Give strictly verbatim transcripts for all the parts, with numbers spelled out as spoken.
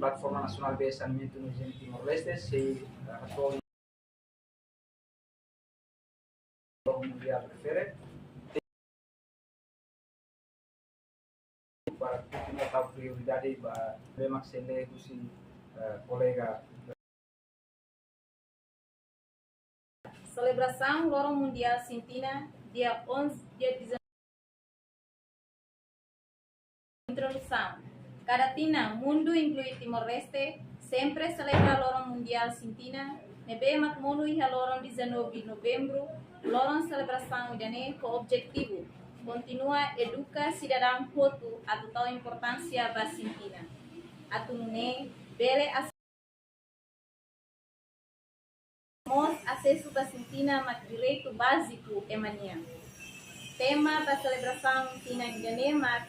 Plataforma Nasionál Bee Saneamentu no Ijiene Timor-Leste, sei, eh, hato'o Loron Mundiál refere para kontinua tau prioridade ba ne'ebé mak sei lee husi, eh, kolega. Selebrasaun Loron Mundiál Sintina, dia onze, dia dezanove. Introdusaun. Kada tinan, mundu, inklui Timor-Leste, sempre selebra Loron Mundiál Sintina, ne'ebé mak monu iha loron dezanove Novembru, loron selebrasaun ida-ne'e ho objetivu kontinua eduka sidadaun hotu atu tau importánsia ba Sintina. Atu nune'e bele mós asesu ba Sintina mak direitu báziku ema nian. Tema ba selebrasaun tinan ida-ne'e mak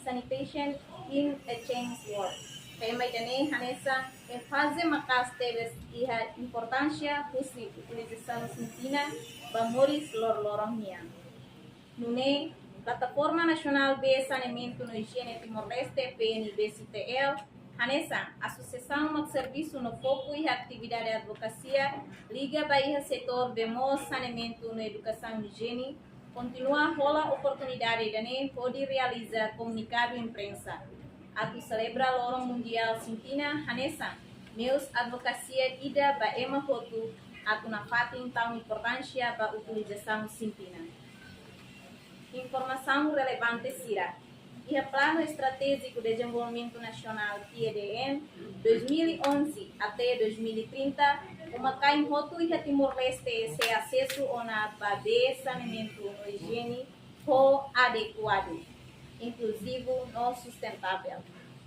Sanitation in a Changed World. Tema ida-ne'e hanesan énfaze maka'as tebes iha importánsia husi utilizasaun Sintina ba moris loroloron nian. Nune'e, Plataforma Nasionál Bee Saneamentu no Ijiene Timor-Leste, P N B C T L, hanesan asosiasaun mak servisu no foku iha atividade advokasia liga ba iha setór bee moos, saneamentu no edukasaun ijiene, kontinua hola oportunidade ida-ne'e hodi realiza komunikadu imprensa atu selebra Loron Mundiál Sintina hanesan meius advokasia ida ba ema hotu atu nafatin tau importánsia ba utilizasaun Sintina. Informasaun relevante sira. Iha Planu Estratéjiku Dezenvolvimentu Nasionál, P E D N, dois mil e onze até dois mil e trinta, uma-kain hotu iha Timor-Leste sei asesu ona ba bee saneamentu no ijiene ho adekuadu, inkluzivu no sustentável.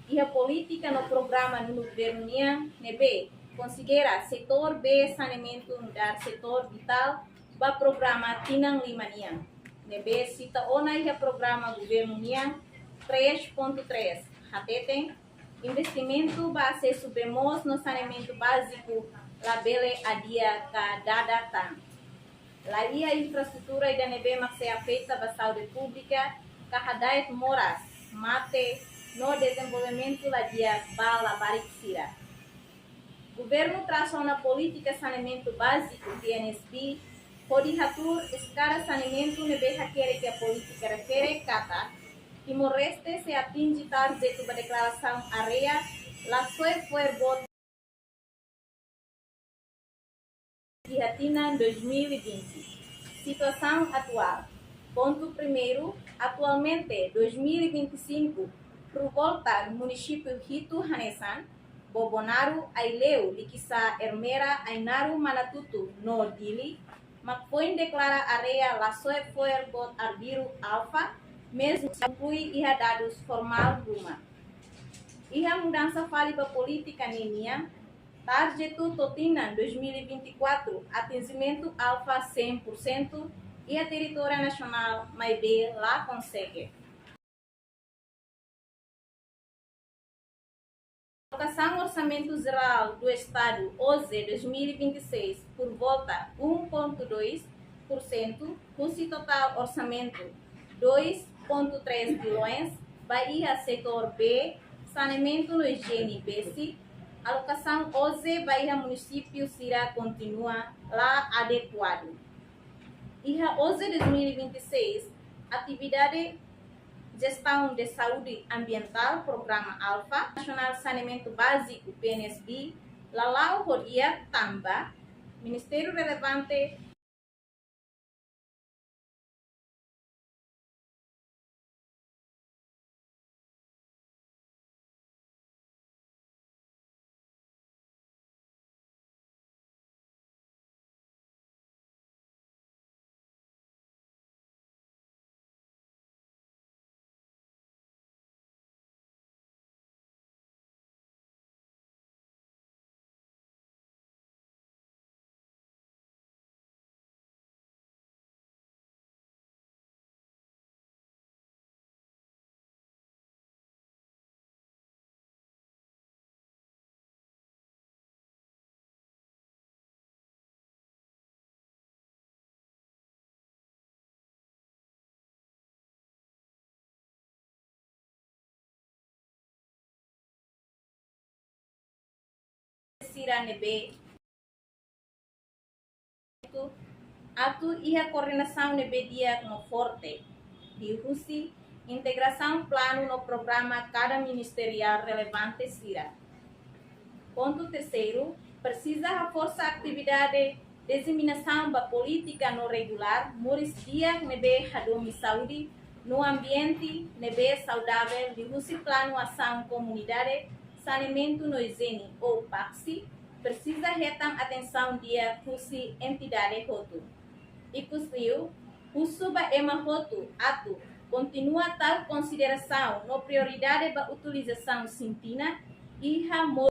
Iha polítika no programa nonu governu nian ne'ebé konsidera setór bee saneamentu nu'udar setór vitál ba programa tinan lima nian, ne'ebé sita ona iha programa governu nian três ponto três, hateten investimentu ba asesu bee moos no saneamentu báziku labele adia ka dada tan. La iha infraestrutura ida ne'ebé mak sei afeta ba saúde públika ka hada'et moras, mate no dezenvolvimentu la di'ak ba labarik sira. Governu trasa ona polítika saneamentu báziku, P N S B, hodi hatuur eskala saneamentu ne'ebé hakerek iha polítika refere katak Timor-Leste sei atinje tarjetu ba deklarasaun área la soe fo'er boot iha tinan dois mil e vinte. Situasaun atuál. Pontu primeiru, atualmente, dois mil e vinte e cinco, por volta munisípiu hitu hanesan Bobonaro, Aileu, Likisá, Ermera, Ainaro, Manatuto no Dili mak foin deklara área la soe fo'er boot arbiru alfa, mezmu inklui iha dadus formál ruma. Iha mudansa fali ba polítika ne'e nian, tarjetu to'o tinan dois mil e vinte e quatro atinjimentu alfa cem por cento iha territóriu nasionál, maibé la konsege. Alokasaun Orsamentu Jerál do Estadu, OJE, dois mil e vinte e seis, por volta um ponto dois por cento, husi totál orsamentu dois ponto três bilhões ba iha setór bee, saneamentu no ijiene, besi, alokasaun OJE ba iha munisípiu sira kontinua la adekuadu. Iha OJE dois mil e vinte e seis, atividade Jestaun de Saúde Ambientál, Programa alfa, Nasionál Saneamentu Báziku, P N S B, la la'o ho di'ak tanba Ministériu relevante sira ne'ebé atu iha koordenasaun ne'ebé di'ak no forte liuhusi integrasaun planu no programa kada ministeriál relevante sira. Pontu terseiru, presiza haforsa atividade diseminasaun ba polítika no regulá moris di'ak ne'ebé hadomi saúde no ambiente ne'ebé saudavel liuhusi Planu Asaun Komunidade Saneamentu no Ijiene ou PAKSI, presiza hetan atensaun di'ak husi entidade hotu. Ikusliu, husu ba ema hotu atu kontinua tau konsiderasaun no prioridade ba utilizasaun sintina iha mo-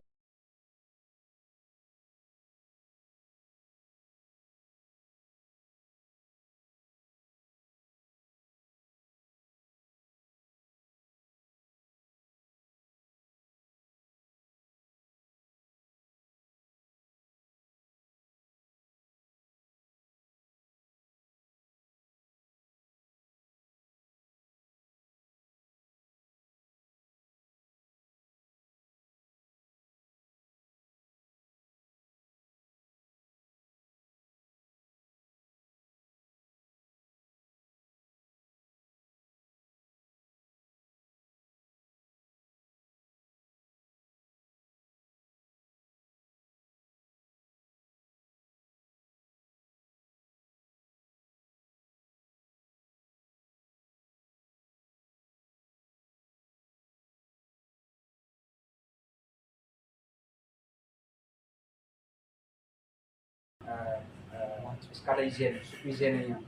eh, eh, eskala ijiene, suku ijiene nian.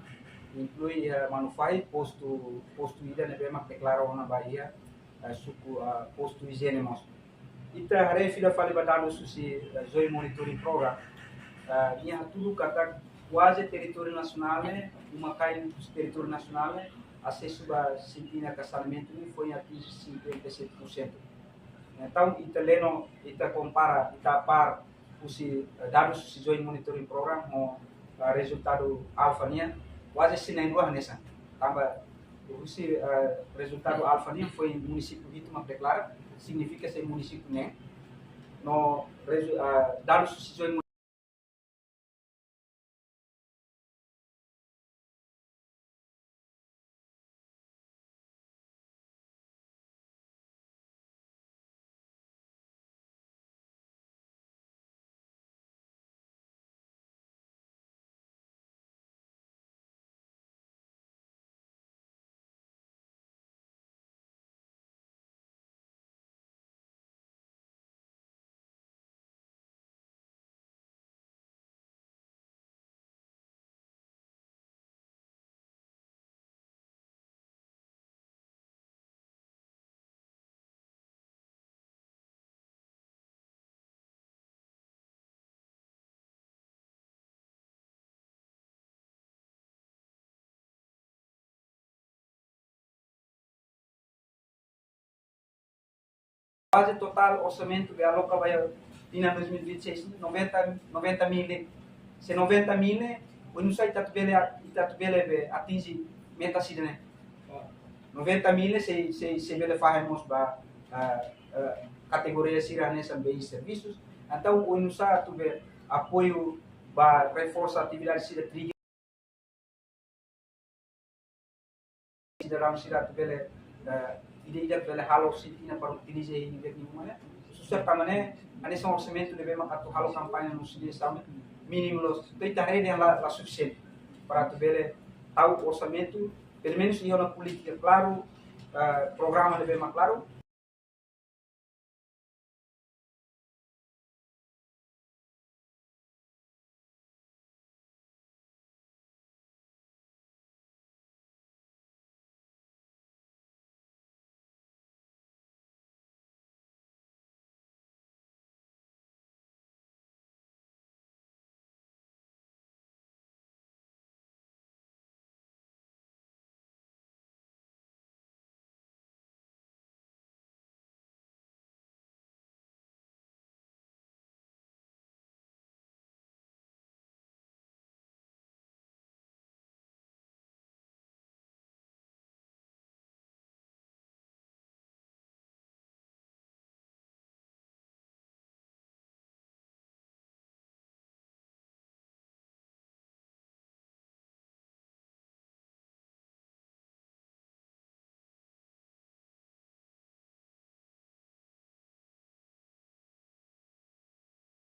Inklui, eh, Manufahi, postu, postu ida ne'ebé mak deklara ona ba iha, eh, suku, eh, postu ijiene mós. Ita haree fila fali ba dadus husi, eh, Joint Monitoring Program, eh, nia hatudu katak kuaze territóriu nasionál ne'e, uma-kain husi territóriu nasionál ne'e, asesu ba sintina ka saneamentu ne'e foin atinje cinquenta e sete por cento. Entaun, ita leno, ita kompara, ita par husi, eh, dadus husi Joint Monitoring Program ho, eh, rezultadu ALPHA nian, kuaze sei na'in-rua hanesan. Tanba husi, eh, rezultadu ALPHA nian foin munisípiu hitu mak deklara, signifika sei munisípiu neen. No rezu-, eh, dadus husi Joint Baze totál orsamentu be aloka ba iha tinan dois mil e vinte e seis, noventa, noventa mil. Se noventa mil, oinsá ita atu bele, ita atu bele be atinje meta sira-ne'e. Noventa mil sei, sei, sei bele fahe mós ba, ah, ah, kategoria sira hanesan bens servisus. Entaun, oinsá atu be apoiu ba reforsa atividade sira trigger sidadaun sira atu bele, eh, ida-idak bele halo sintina para utiliza iha ne'ebé nia uma ne'e. Susar tanba ne'e, hanesan orsamentu ne'ebé mak atu halo kampaña no sugestão mínimu loos. Entaun ita haree dehan la, la sufisiente para atu bele tau orsamentu, pelumenus iha ona polítika klaru, eh, programa ne'ebé mak klaru,